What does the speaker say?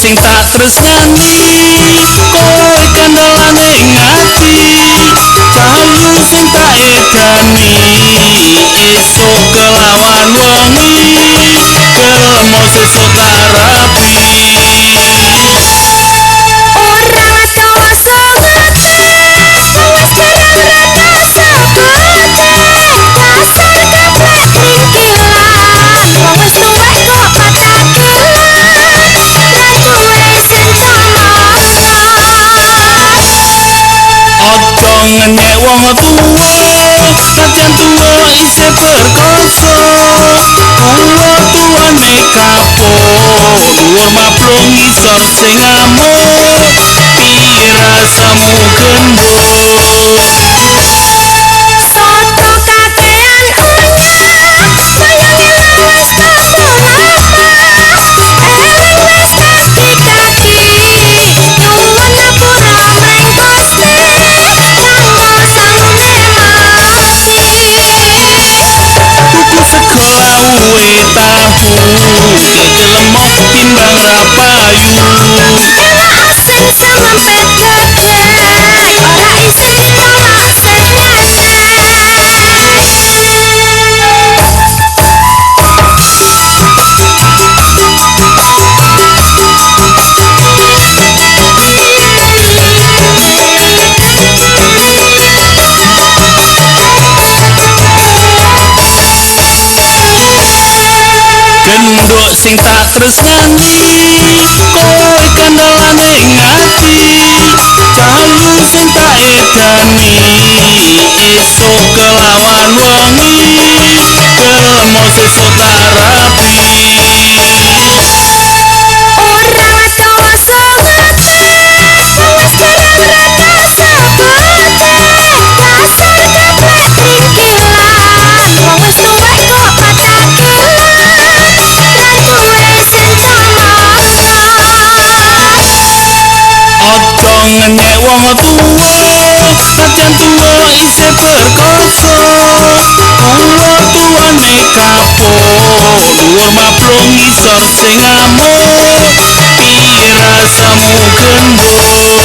Sing tak tresnani kowe kandhalane ing ati, cahayu sing tak edani esuk kelawan wengi gelemo sesuk tak rapi. Ora dawa sengete wis barang rada sebete, dasar gaplek kringkilan wong wis tuwek kok patakilan ra duwe isin comongan. Aja ngenyek wong tuwa, najan tuwa isih perkoso, tuwa-tuwane kapok dhuwur maplung ngisor sing ngamuk, piye rasamu genduk. Soto kakean unyah, bayange lawas tambah lemah, eling wis kaki-kaki, nyuwun ngapura mring Gusti, kanggo sangune mati. Tuku sego lawuhe tahu, kecelemo timbang ra payu. Iwak asin semempet bebek, ora isin ditolak sing nyenek. Genduk sing tak tresnani kowe kandhalane ing ati, cahayu sing tak edani esuk kelawan wengi gelemo sesuk tak rapi. Ora dawa sengete wis barang rada sebete, dasar gaplek kringkilan wong wis tuwek kok patakilan ra duwe isin comongan. Aja ngenyek wong tuwa, najan tuwa isih perkoso, tuwa-tuwane kapok dhuwur maplung ngisor sing ngamuk, piye rasamu genduk.